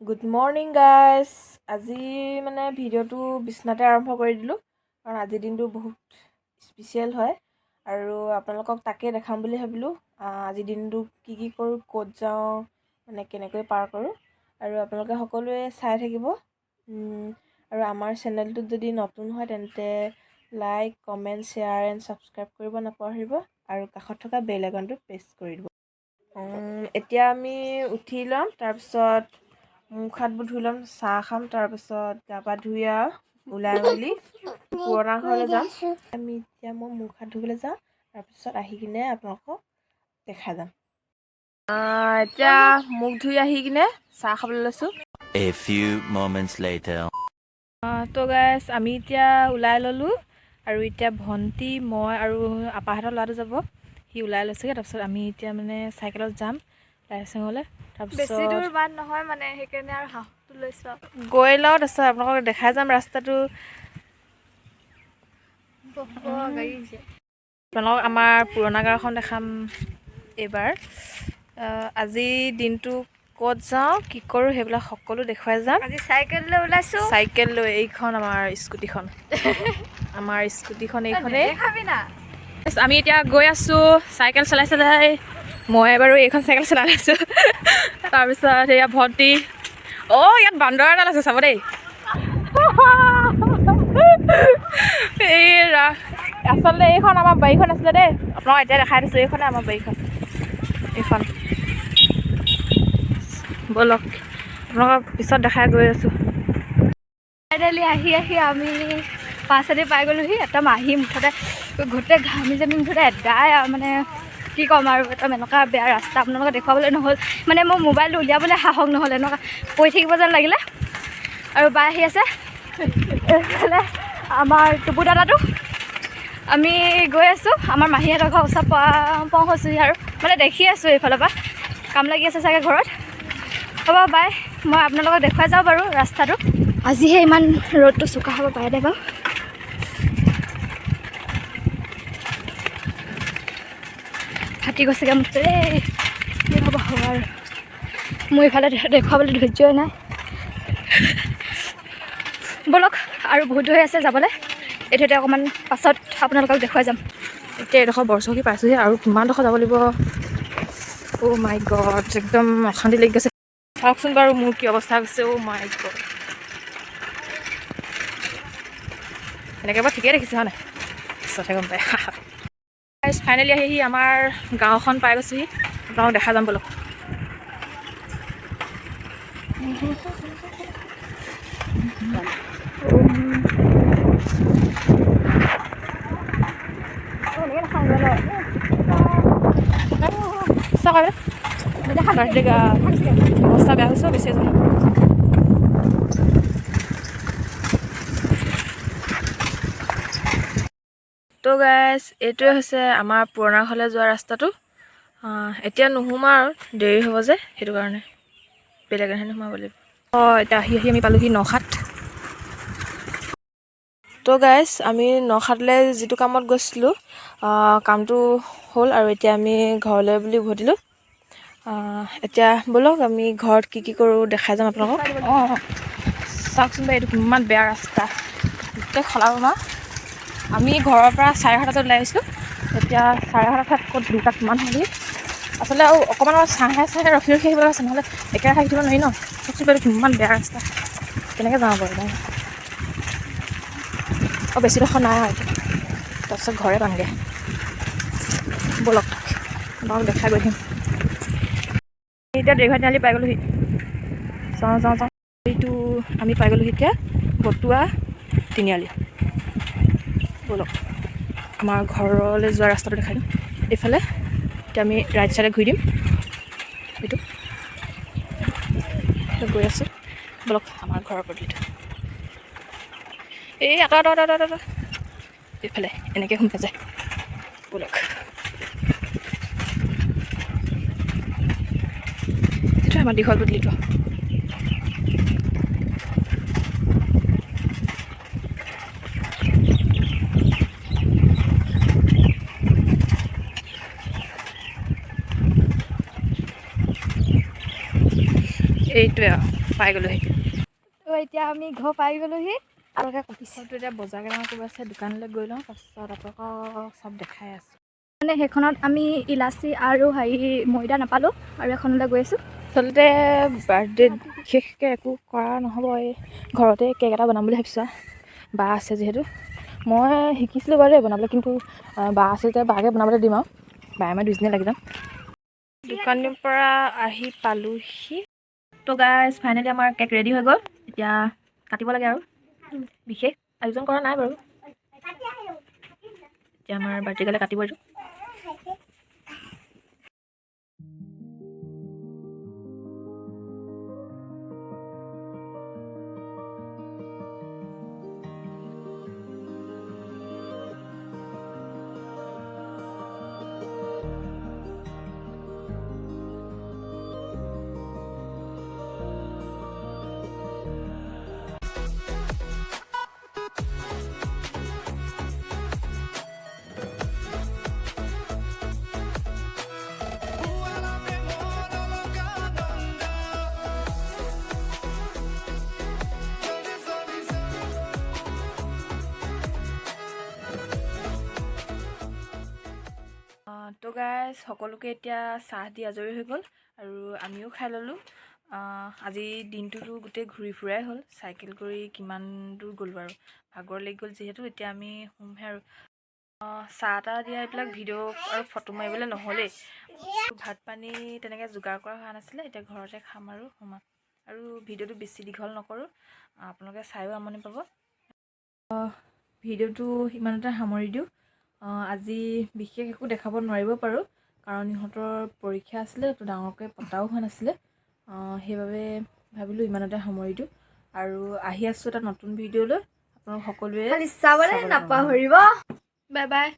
Good morning guys. আজি মানে ভিডিঅ'টো বিচনাতে আৰম্ভ কৰি দিলোঁ, কাৰণ আজিৰ দিনটো বহুত স্পেচিয়েল হয় আৰু আপোনালোকক তাকে দেখাম বুলি ভাবিলোঁ। আজিৰ দিনটো কি কি কৰোঁ, ক'ত যাওঁ, মানে কেনেকৈ পাৰ কৰোঁ, আৰু আপোনালোকে সকলোৱে চাই থাকিব। আৰু আমাৰ চেনেলটোত যদি নতুন হয় তেন্তে like, comment, share and subscribe কৰিব নাপাহৰিব আৰু কাষত থকা বেল আইকনটো প্ৰেছ কৰি দিব। এতিয়া আমি উঠি ল'ম, তাৰপিছত মুখ হাতবোৰ ধুই ল'ম, চাহ খাম, তাৰপিছত গা পা ধুই আৰু ওলাই মেলি পুৰণা ঘৰলৈ যাম। আমি এতিয়া মই মুখ হাত ধুবলৈ যাওঁ, তাৰপিছত আহি কিনে আপোনালোকক দেখাই যাম। এতিয়া মুখ ধুই আহি কিনে চাহ খাবলৈ লৈছোঁ। A few moments later. তো গাইজ, আমি এতিয়া ওলাই ল'লোঁ আৰু এতিয়া ভণ্টি, মই আৰু আপাহঁতৰ ল'ৰাটো যাব, সি ওলাই লৈছেগৈ। তাৰপিছত আমি এতিয়া মানে চাইকেলত যাম ৰাইচিঙলৈ। বেছি তাৰপিছত দূৰ বাট নহয় মানে, সেইকাৰণে আৰু সাহসটো লৈছোঁ আৰু। গৈ লওঁ, তাৰপিছত আপোনালোকক দেখাই যাম ৰাস্তাটো। গাড়ী আহিছে। আপোনালোকক আমাৰ পুৰণা গাঁওখন দেখাম এইবাৰ। আজি দিনটো ক'ত যাওঁ, কি কৰোঁ, সেইবিলাক সকলো দেখুৱাই যাম। আজি চাইকেল লৈ ওলাইছোঁ। চাইকেল লৈ, এইখন আমাৰ স্কুটিখন, আমাৰ স্কুটিখন এইখনেই। খাবি না। আমি এতিয়া গৈ আছোঁ চাইকেল চলাই চলাই। মই বাৰু এইখন চাইকেল চলাই লৈছোঁ। তাৰপিছত এয়া ভণ্টি। অ' ইয়াত বান্দৰ এডাল আছে, চাব দেই। এই আচলতে এইখন আমাৰ বাৰীখন আছিলে দেই, আপোনাক এতিয়া দেখাই দিছোঁ। এইখনে আমাৰ বাৰীখন, এইখন। ব'লক, আপোনালোকক পিছত দেখাই গৈ আছোঁ। ফাইনেলি আহি আহি আমি পাঁচআলি পাই গ'লোহি। একদম আহি মুঠতে গোটেই ঘামি জামি মুঠতে এদাই আৰু, মানে কি ক'ম আৰু, একদম এনেকুৱা বেয়া ৰাস্তা আপোনালোকক দেখুৱাবলৈ নহ'ল। মানে মোৰ মোবাইলটো উলিয়াবলৈ সাহস নহ'ল, এনেকুৱা পৰি থাকিব যেন লাগিলে। আৰু বাই আহি আছে, এইফালে আমাৰ টুপু দাদাটো। আমি গৈ আছোঁ আমাৰ মাহীহঁতৰ ঘৰ ওচৰ পাওঁ হৈছোঁহি আৰু, মানে দেখি আছোঁ এইফালৰ পৰা কাম লাগি আছে চাগে ঘৰত। হ'ব বাই, মই আপোনালোকক দেখুৱাই যাওঁ বাৰু ৰাস্তাটো। আজিহে ইমান ৰ'দটো চোকা হ'ব পাৰে দে বাৰু। ফাটি গৈছেগৈ মুঠতে। এই কি হ'ব হ'ব আৰু, মোৰ ইফালে দেখুৱাবলৈ ধৈৰ্যই নাই। ব'লক, আৰু বহুত দূৰ হৈ আছে যাবলৈ। এইটোতে অকণমান পাছত আপোনালোকক দেখুৱাই যাম। এতিয়া এইডোখৰ বৰচকী পাইছোঁহি আৰু কিমানডোখৰ যাব লাগিব। অ' মাই গড, একদম অশান্তি লাগি গৈছে। চাওকচোন বাৰু মোৰ কি অৱস্থা হৈছে। অ' মাই গড, এনেকৈ বাৰু ঠিকেই দেখিছে হয় নাই, পিছতহে গম পায়। ফাইনেলি আহি আমাৰ গাঁওখন পাই গৈছোহি, আপোনালোকক দেখা যাম ব'লক। অৱস্থা বেয়া হৈছে বেছি এজন। তো গাইজ, এইটোৱে হৈছে আমাৰ পুৰণা ঘৰলৈ যোৱা ৰাস্তাটো। এতিয়া নোসোমাওঁ আৰু, দেৰি হ'ব যে, সেইটো কাৰণে বেলেগ এদিন সোমাব লাগিব। অঁ, এতিয়া আহি আহি আমি পালোহি নখাট। তো গাইজ, আমি নখাটলৈ যিটো কামত গৈছিলোঁ, কামটো হ'ল আৰু এতিয়া আমি ঘৰলৈ বুলি উভতিলোঁ। এতিয়া ব'লক আমি ঘৰত কি কি কৰোঁ দেখাই যাম আপোনালোকক। অঁ, চাওকচোন বাৰু এইটো কিমান বেয়া ৰাস্তা, গোটেই খলা বমা। আমি ঘৰৰ পৰা 11:30 ওলাই আহিছিলোঁ, এতিয়া 11:30 ক'ত 2টা কিমান হ'ল। আচলতে আৰু অকণমান অলপ চাহে চাহে ৰখি ৰখি আহিব লগা আছে, নহ'লে একেৰাহে আহি থাকিব নোৱাৰি ন। চাওকচোন বাৰু কিমান বেয়া ৰাস্তা, কেনেকৈ যাওঁ বাৰু। অঁ, বেছিডোখৰ নাই আৰু এতিয়া, তাৰপিছত ঘৰে পামগৈ। ব'লক, আপোনালোকক দেখাই গৈ থাকিম। এতিয়া দেৰঘৰ তিনিআলি পাই গ'লোহি। যাওঁ যাওঁ যাওঁ। এইটো আমি পাই গ'লোহি এতিয়া বটুৱা তিনিআলি। ব'লক, আমাৰ ঘৰলৈ যোৱা ৰাস্তাটো দেখাই দিম। এইফালে এতিয়া আমি ৰাইট চাইডে ঘূৰি দিম। এইটো গৈ আছোঁ, ব'লক আমাৰ ঘৰৰ পদূলিটো। এই আঁতৰ আঁতৰ আঁতৰ আঁতৰ এইফালে এনেকৈ সোমাই যায়। ব'লক, এইটো আমাৰ দীঘল পদূলিটো। এইটোৱে আৰু পাই গ'লোহি। তো এতিয়া আমি ঘৰ পাই গ'লোহি আৰু কপিছে। এতিয়া বজাৰ কেইটামান কৰিব আছে, দোকানলৈ গৈ লওঁ, তাৰপিছত আপোনালোকক চব দেখাই আছোঁ। মানে সেইখনত আমি ইলাচি আৰু হেৰি ময়দা নাপালোঁ আৰু এখনলৈ গৈ আছোঁ। আচলতে বাৰ্থডেত বিশেষকৈ একো কৰা নহ'ব, এই ঘৰতে কেক এটা বনাম বুলি ভাবিছোঁ। বা আছে যিহেতু, মই শিকিছিলোঁ বাৰু দেই বনাবলৈ, কিন্তু বা আছে যেতিয়া বাকে বনাবলৈ দিম আৰু বায়ে মই দুইজনীয়ে লাগি যাম। দোকানৰ পৰা আহি পালোহি। তো গাইজ, ফাইনেলি আমাৰ কেক ৰেডি হৈ গ'ল। এতিয়া কাটিব লাগে আৰু বিশেষ আয়োজন কৰা নাই বাৰু। এতিয়া আমাৰ বাৰ্থডে গালে কাটিব এইটো। তো গাইজ, সকলোকে এতিয়া চাহ দি আজৰি হৈ গ'ল আৰু আমিও খাই ল'লোঁ। আজি দিনটোতো গোটেই ঘূৰি ফুৰাই হ'ল, চাইকেল কৰি কিমান দূৰ গ'লোঁ আৰু ভাগৰ লাগি গ'ল যিহেতু। এতিয়া আমি শুমহে আৰু চাহ তাহ দিয়া এইবিলাক ভিডিঅ' আৰু ফটো মাৰিবলৈ নহ'লেই। ভাত পানী তেনেকৈ যোগাৰ কৰা হোৱা নাছিলে, এতিয়া ঘৰতে খাম আৰু সোমাম আৰু ভিডিঅ'টো বেছি দীঘল নকৰোঁ, আপোনালোকে চায়ো আমনি পাব। ভিডিঅ'টো ইমানতে সামৰি দিওঁ। আজি বিশেষ একো দেখাব নোৱাৰিব পাৰোঁ, কাৰণ ইহঁতৰ পৰীক্ষা আছিলে, তো ডাঙৰকৈ পতাও হোৱা নাছিলে। সেইবাবে ভাবিলোঁ ইমানতে সামৰি দিওঁ আৰু আহি আছোঁ এটা নতুন ভিডিঅ'লৈ। আপোনালোক সকলোৱে চাবলৈ নাপাহৰিব। Bye bye.